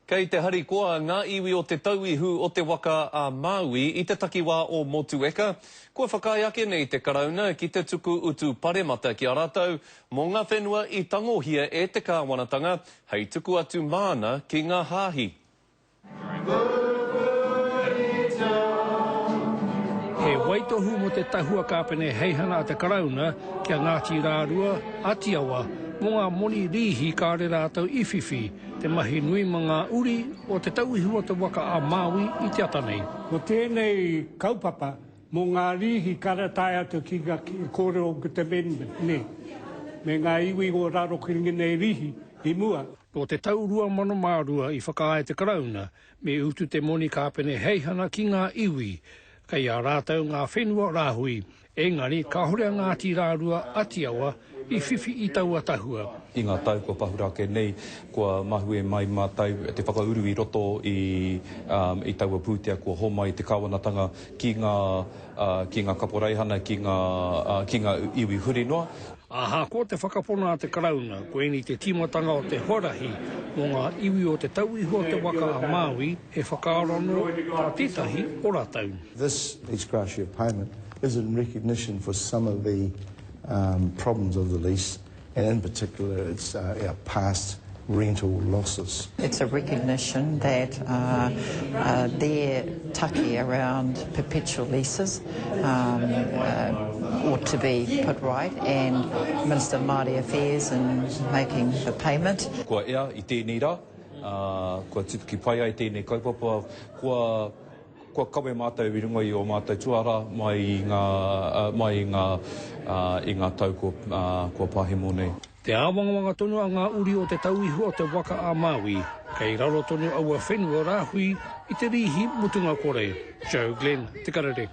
Kei te harikoa ngā iwi o Te Tauihu o te Waka a Māui i te takiwā o Motueka, kua whakaae ake nei te Karauna ki te tuku utu paremata ki a rātou mō ngā whenua i tangohia e te kāwanatanga hei tuku atu māna ki ngā hāhi. He waitohu mō te tahua kāpeneheihana a te Karauna ki a Ngāti Rārua, Atiawa, mō ngā moni rīhi kāore rātou i whiwhi, te mahi nui ma ngā uri o Te Tauihu o te Waka a Māui i te ata nei. Ko tēnei kaupapa mō ngā rīhi kara tae atu ki ngā kōrero ki te amendment, nē, me ngā iwi o raro ki ngēnei rīhi i mua. Nō te tau 2002 i whakaae te Karauna me utu te moni kāpeneheihana ki ngā iwi kei a rātou ngā whenua rāhui, engari kāore a Ngāti Rārua Atiawa i whiwhi i taua tahua. I ngā tau kua pahura ake nei, kua mahue mai mātou te whakauru i roto i i taua pūtea kua homai te kāwanatanga ki ngā ki ngā kaporeihana, ki ngā ki ngā iwi huri noa. Ahakoa te whakapono a te Karauna, koinei te tīmatanga o te huarahi mō ngā iwi o Te Tauihu o te Waka a Māui, he whakaaro anō tā tētahi o rātou. This ex gratia payment is in recognition for some of the problems of the lease and in particular it's our past rental losses. It's a recognition that their take around perpetual leases ought to be put right and Minister of Māori Affairs in making the payment. Kua ea i tēnei rā, kua tutuki pai ai tēnei kaupapa, kua Kua kawe mātou i runga i ō mātou tuarā mai i ngā, mai i ngā, i ngā tau kua, kua pahemo nei. Te āwangawanga tonu a ngā uri o Te Tauihu o Te Waka a Māui, kei raro tonu aua whenua rāhui i te rīhi mutunga kore. Joe Glenn, Te Karere.